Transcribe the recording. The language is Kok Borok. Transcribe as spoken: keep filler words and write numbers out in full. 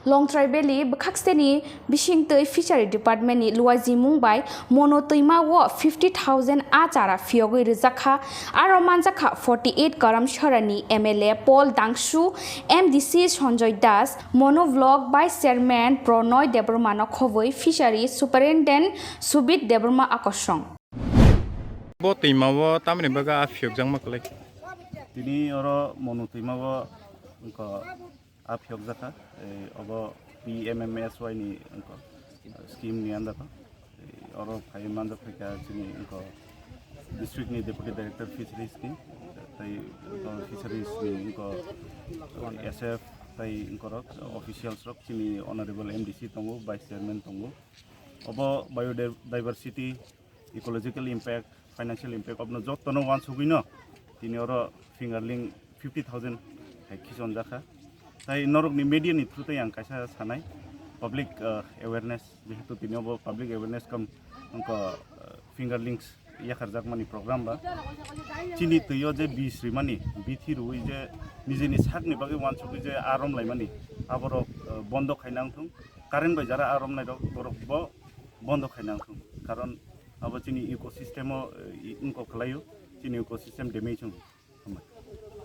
Longtrai Valley bwkhakseni bisingtwi Fishery Department ni luaijimung bai mono twima o fifty thousand a chara phiyogwi rwjakha, aro manjakha forty eight Karamchara ni M L A Paul Dangsu, M D C Sanjoy Das, Mono Vlog Vice Chairman Pronoy Debbarma no khobwi Fishery Superintendent Subit Debbarma akosong. Bo twima o tamni bagwi a phiyokjakma kwlai? Tini oro mono twima o wngkha a phiyokjakha, eh, obo P M M S Y ni wngkha, eh, scheme ni under o. Eh, oro phai manjak phaikha chini wngkha district ni Deputy Director Fisheries ni, tei wngkha Fisheries ni wngkha S F tei wngkha rok officials rok chini Honorable M D C tongo, Vice Chairman tongo. Obo biodiversity, ecological impact, financial impact, obno jotono wansugwino tini oro fingerling fifty thousand hai khichonjakha. Tai norokni media ni through tei ang kaisa sanai, public, uh, awareness, jehetu tini obo public awareness kam wngkha, uh, fingerlings yakharjakmani program ba. Chini twio je bis rimani, bithi rwi je nijini sakni bagwi wansugwi je arom laimani, aborok, uh, bondo khaina wngthung. Current bai jara arom nairok borok bo bondo khaina wngthung. Karon abo chini ecosystem o, eh, wngkok khlaio, chini ecosystem damage wng.